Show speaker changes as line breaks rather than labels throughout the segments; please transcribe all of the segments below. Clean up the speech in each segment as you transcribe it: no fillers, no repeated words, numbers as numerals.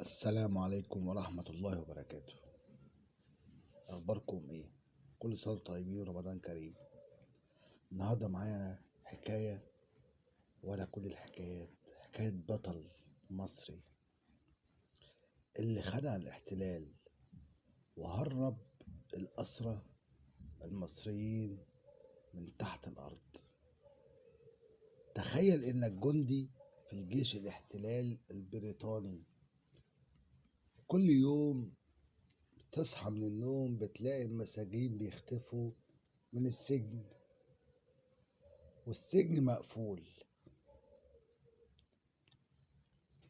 السلام عليكم ورحمة الله وبركاته. أخباركم إيه؟ كل سنة وانتم طيبين ورمضان كريم. النهاردة معايا حكاية ولا كل الحكايات، حكاية بطل مصري اللي خدع الاحتلال وهرب الأسرى المصريين من تحت الأرض. تخيل إنك جندي في الجيش الاحتلال البريطاني، كل يوم تصحى من النوم بتلاقي المساجين بيختفوا من السجن والسجن مقفول.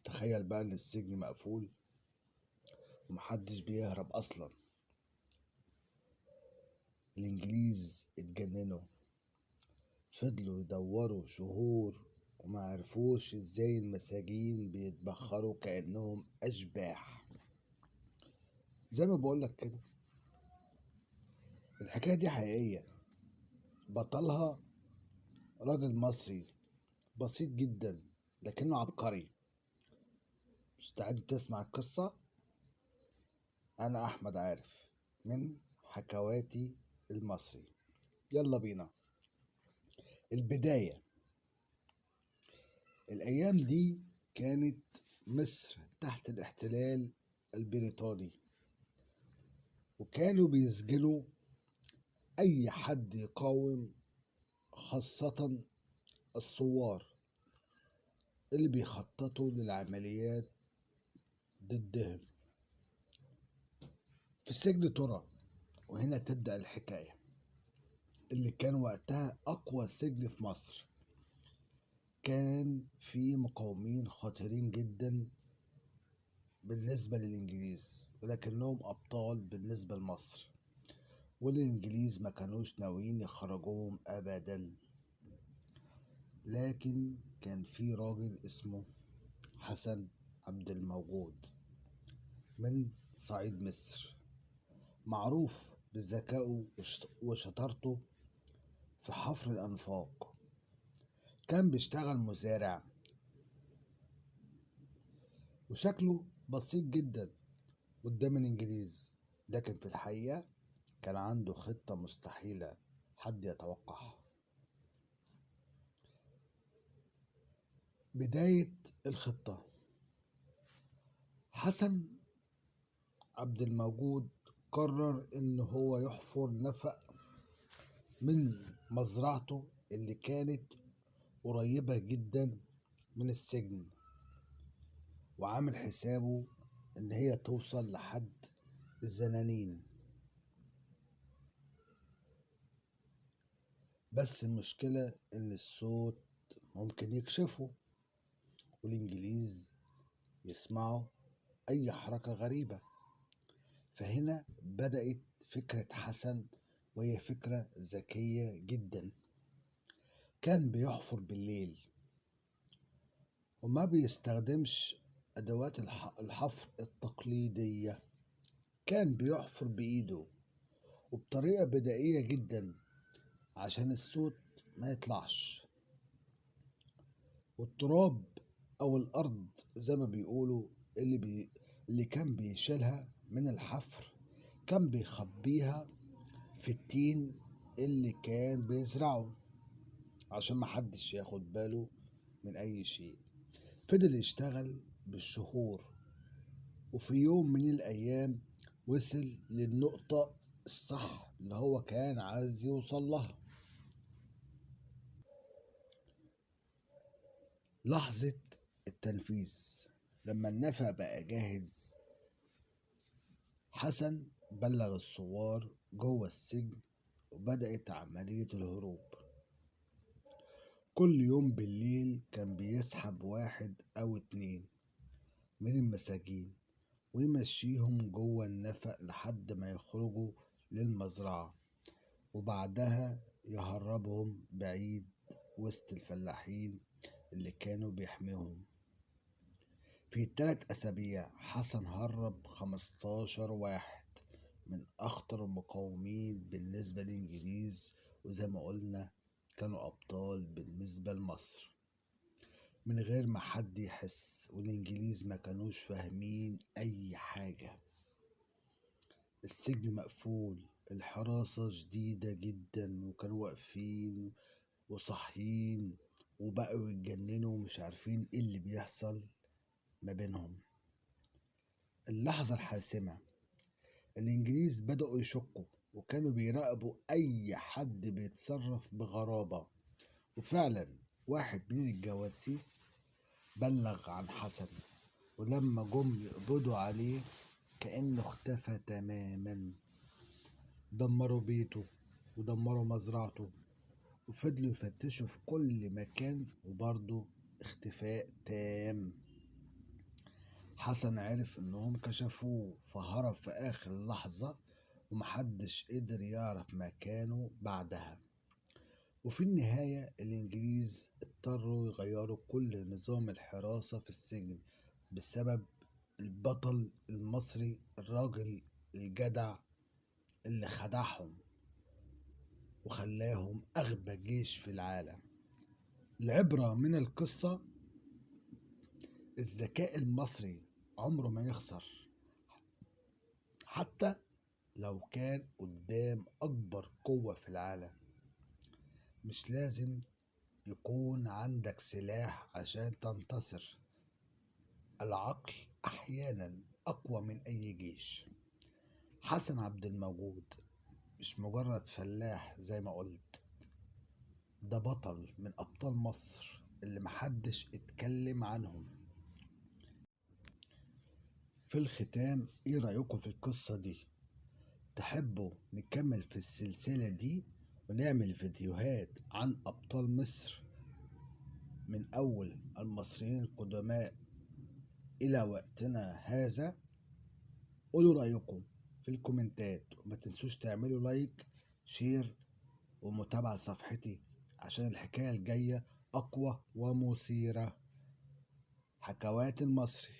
تخيل بقى ان السجن مقفول ومحدش بيهرب اصلا. الانجليز اتجننوا، فضلوا يدوروا شهور وما عرفوش ازاي المساجين بيتبخروا كأنهم اشباح. زي ما بقولك كده، الحكاية دي حقيقية، بطلها راجل مصري بسيط جدا لكنه عبقري. مستعد تسمع القصة؟ أنا أحمد عارف من حكواتي المصري. يلا بينا. البداية، الأيام دي كانت مصر تحت الاحتلال البريطاني، وكانوا بيسجنوا أي حد يقاوم، خاصة الثوار اللي بيخططوا للعمليات ضدهم. في سجن ترى، وهنا تبدأ الحكاية، اللي كان وقتها أقوى سجن في مصر. كان في مقاومين خطيرين جدا بالنسبة للإنجليز، ولكنهم أبطال بالنسبة لمصر، والإنجليز ما كانوش ناويين يخرجوهم أبدا. لكن كان في راجل اسمه حسن عبد الموجود من صعيد مصر، معروف بذكائه وشطارته في حفر الأنفاق. كان بيشتغل مزارع وشكله بسيط جدا قدام الإنجليز، لكن في الحقيقة كان عنده خطة مستحيلة حد يتوقعها. بداية الخطة، حسن عبد الموجود قرر إن هو يحفر نفق من مزرعته اللي كانت قريبة جدا من السجن، وعامل حسابه إن هي توصل لحد الزنانين. بس المشكلة إن الصوت ممكن يكشفه والإنجليز يسمعوا أي حركة غريبة. فهنا بدأت فكرة حسن، وهي فكرة ذكية جدا. كان بيحفر بالليل وما بيستخدمش أدوات الحفر التقليدية، كان بيحفر بإيده وبطريقة بدائية جدا عشان الصوت ما يطلعش، والتراب أو الأرض زي ما بيقولوا اللي كان بيشيلها من الحفر كان بيخبيها في التين اللي كان بيزرعه عشان ما حدش ياخد باله من أي شيء. فضل يشتغل بالشهور، وفي يوم من الأيام وصل للنقطة الصح اللي هو كان عايز يوصل لها. لحظة التنفيذ، لما النفق بقى جاهز، حسن بلغ الثوار جوه السجن وبدأت عملية الهروب. كل يوم بالليل كان بيسحب واحد أو اتنين من المساجين ويمشيهم جوه النفق لحد ما يخرجوا للمزرعة، وبعدها يهربهم بعيد وسط الفلاحين اللي كانوا بيحميهم. في 3 أسابيع حسن هرب 15 واحد من أخطر المقاومين بالنسبة للإنجليز، وزي ما قلنا كانوا أبطال بالنسبة لمصر. من غير ما حد يحس، والإنجليز ما كانوش فاهمين أي حاجة. السجن مقفول، الحراسة شديدة جدا، وكانوا واقفين وصاحيين وبقوا يتجننوا ومش عارفين ايه اللي بيحصل ما بينهم. اللحظة الحاسمة، الإنجليز بدأوا يشكوا وكانوا بيراقبوا أي حد بيتصرف بغرابة، وفعلا واحد من الجواسيس بلغ عن حسن، ولما جم يقبضوا عليه كأنه اختفى تماما. دمروا بيته ودمروا مزرعته وفضلوا يفتشوا في كل مكان، وبرضه اختفاء تام. حسن عرف انهم كشفوه فهرب في اخر لحظة، ومحدش قدر يعرف مكانه بعدها. وفي النهاية الإنجليز اضطروا يغيروا كل نظام الحراسة في السجن بسبب البطل المصري الراجل الجدع اللي خدعهم وخلاهم أغبى جيش في العالم. العبرة من القصة: الذكاء المصري عمره ما يخسر، حتى لو كان قدام أكبر قوة في العالم. مش لازم يكون عندك سلاح عشان تنتصر، العقل أحيانا أقوى من أي جيش. حسن عبد الموجود مش مجرد فلاح زي ما قلت، ده بطل من أبطال مصر اللي محدش اتكلم عنهم. في الختام، ايه رأيكم في القصة دي؟ تحبوا نكمل في السلسلة دي ونعمل فيديوهات عن أبطال مصر من أول المصريين القدماء إلى وقتنا هذا؟ قولوا رأيكم في الكومنتات، وما تنسوش تعملوا like، share، ومتابعة لصفحتي عشان الحكاية الجاية أقوى ومثيرة. حكوات المصري.